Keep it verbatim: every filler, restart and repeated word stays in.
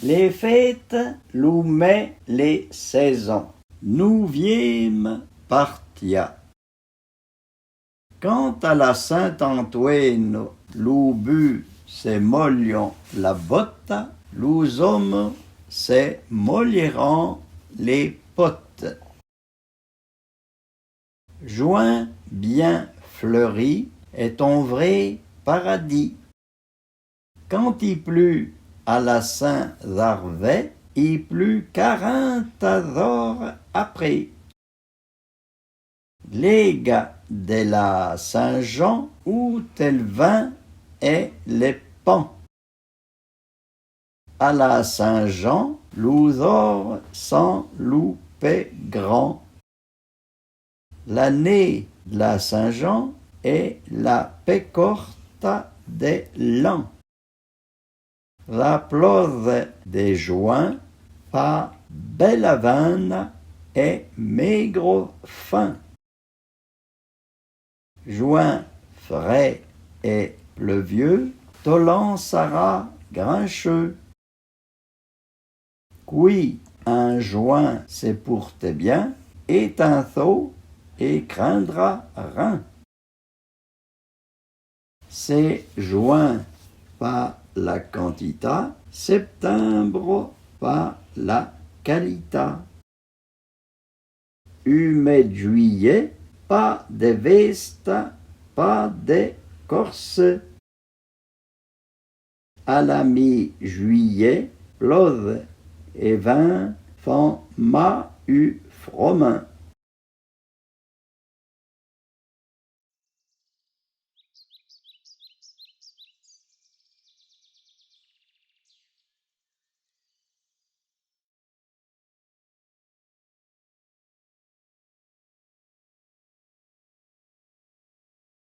Lé féte, lou mê, lé sêzon. Nouviéma partia. Kan a la Sint-Antouéno lou bu se molyon la bota, lou-z-omo se molyéran lé pota. Juin bien fleuri est on vré paradi. Kan i plu a la Sin-Zarvé, i plu karanta zor apré. L'éga de la Sin-Jan oute le vin é le pan. A la Sin-Jan, lou-z-or son lou pe gran. La né de la Sin-Jan é la pe korta de l'an. La plove de juin fa bèla vèna é mégro fin. Juin fré é pleuvieu, to l'an sara grincheu. Ki in juin se pourte bien, é tin tho é krindra rin. Se juin pa la kantita, septembro pa la kalita. U mê de juiyé, pa de vesta, pa de korse. A la mi-juiyé, plove é vin fan ma u fromin.